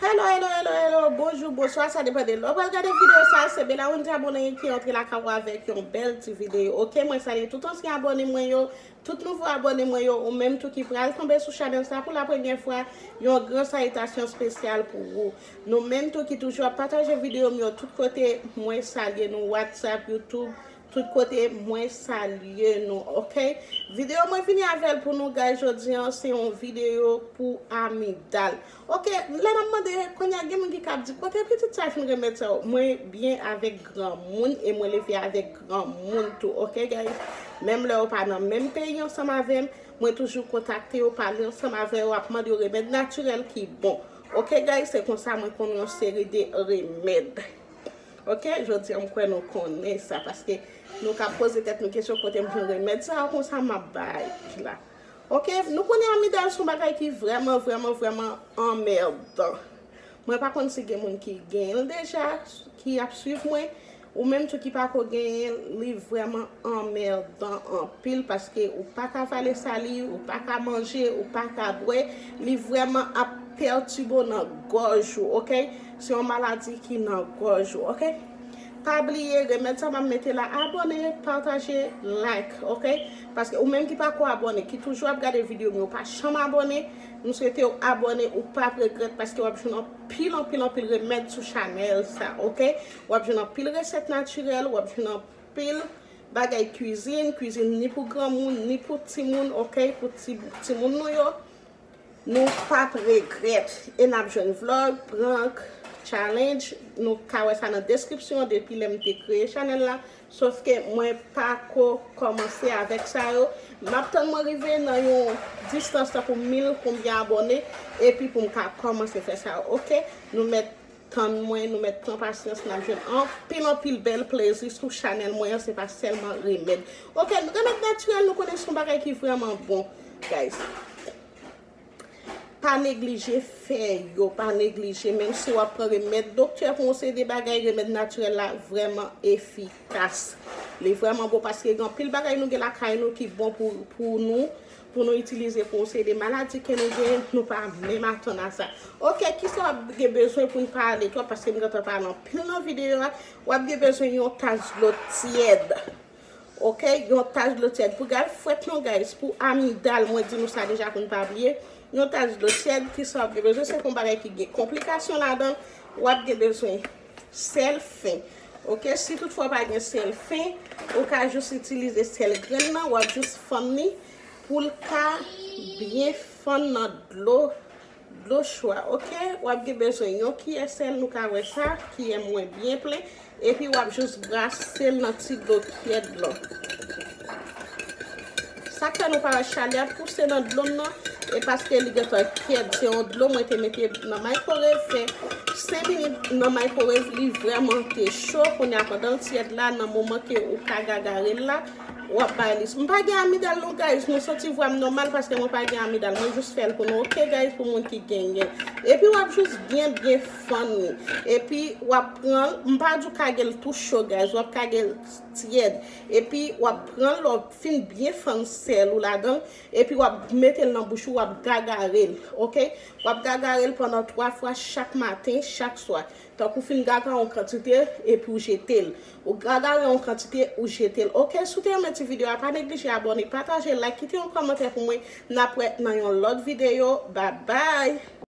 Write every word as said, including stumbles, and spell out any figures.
Hello, hello, hello, hello, bonjou, bonswa, sa depann de lè w pral gade videyo sa, se Bella Wendy Abonné ki antre lakay ou avèk yon bèl ti videyo. Ok, mwen salye tout ansyen abòne mwen yo, tout nouvo abòne mwen yo, ou menm tou ki pral tonbe sou chanèl sa pou la premyè fwa, yon gran salitasyon espesyal pou ou. Nou menm tou ki toujou ap pataje videyo m yo tout kote, mwen salye nou, WhatsApp, YouTube, tout kote, mwen salye nou, ok? Videyo mwen vini avè l pou nou, guys, jodi an, se yon videyo pou amidal. Ok, lè n ap mande, kounye a gen moun ki ka ap di, "Kote pitit sa fin remèd sa yo?" Mwen byen avèk granmoun e mwen leve avèk granmoun tou, ok, guys? Menm lè yo pa nan menm peyi ansanm avè m, mwen toujou kontakte yo, pale ansanm avè yo, ap mande yo remèd natirèl ki bon. Ok, guys, se konsa mwen konn yon seri de remèd. Ok, jodi an m kwè nou konnen sa, paske nou ka poze tèt nou kesyon kote m jwenn remèd sa yo konsa m ap bay la. Ok, nou konnen amidal se yon bagay ki vrèman, vrèman, vrèman anmèdan. Mwen pa konn si gen moun ki genyen l deja, ki ap swiv mwen, ou menm tou ki pako genyen l, li vrèman anmèdan anpil paske ou pa ka vale saliv, ou pa ka manje, ou pa ka bwè, li vrèman ap pètibe w nan gòj ou, ok? Se yon maladi ki nan gòj ou, ok? Pa bliye, remèd sa m ap mete la, abòne, pataje, like, ok? Paske ou menm ki pako abòne, ki toujou ap gade videyo m yo, pa janm abòne, m swete w abòne, ou p ap regrèt paske w ap jwenn anpil, anpil, anpil remèd sou chanèl sa, ok? W ap jwenn anpil resèt natirèl, w ap jwenn anpil bagay kwizin, kwizin ni pou granmoun, ni pou timoun, ok? Pou ti, timoun nou yo. Nou p ap regrèt. E n ap jwenn vlog, prank, challenge. Nou ka wè sa nan deskripsyon depi lè m te kreye chanèl la. Sòf ke mwen pako kòmanse avèk sa yo. M ap tann mwen rive nan yon distans tankou mil konbyen abòne. Epi pou m ka kòmanse fè sa yo. Ok? Nou mèt tann mwen, nou mèt pran pasyans. N ap jwenn anpil, anpil bèl plezi sou chanèl mwen an. Se pa sèlman remèd. Ok? Remèd natirèl, nou konnen se yon bagay ki vrèman bon, guys. Pa neglije fè yo, pa neglije. Menm si w ap pran remèd doktè pou yon seri de bagay, remèd natirèl la vrèman efikas. Li vrèman bon paske gen anpil bagay nou gen lakay nou ki bon pou, pou nou, pou nou itilize pou yon seri de maladi ke nou gen, nou pa menm atann a sa. Ok, kisa w ap gen bezwen pou n pale twòp paske m gentan pale anpil nan videyo a, w ap gen bezwen yon tas dlo tyèd. Ok, yon tas dlo tyèd pou gal fwèt non, guys, pou amidal, mwen di nou sa deja pou n pa bliye. Yon tas dlo tyèd, kisa w ap gen bezwen, se pou yon bagay ki gen konplikasyon ladan, w ap gen bezwen sèl fen. Ok, si toutfwa w pa gen sèl fen, ou ka jis itilize sèl grenn nan, w ap jis fann li pou l ka byen fann nan dlo dlo cho a, ok? W ap gen bezwen yon kiyè sèl, nou ka wè sa, kiyè mwen byen plen, epi w ap jis brase l nan ti dlo tyèd lan. Sa k fè nou pa wè chalè ap pouse nan dlo m nan, e paske li gentan tyèd. Se yon dlo mwen te mete nan microwave, fè senk minit nan microwave, li vrèman te cho. Kounye a, pandan l tyèd la, nan moman ke ou ka gagare l la, w ap bay li. M pa gen amidal non, guys. Nou santi vwa m nòmal paske mwen pa gen amidal. Mwen jis fè l pou nou, ok, guys, pou moun ki genyen. Epi w ap jis byen, byen fann li. Epi w ap pran l, m pa di w kage l tou cho, guys. W ap kage l tyèd. Epi w ap pran l, w ap fin byen fann sèl ou ladan l. Epi w ap mete l nan bouch ou, w ap gagare l, ok? W ap gagare l pandan twa fwa chak maten, chak swa. Tankou w fin gagare yon kantite, epi w jete l. Ou gagare yon kantite, ou jete l. Ok, si w te renmen ti videyo a, pa neglije abòne, pataje, like, kite yon kòmantè pou mwen. N ap wè nan yon lòt videyo. Babay!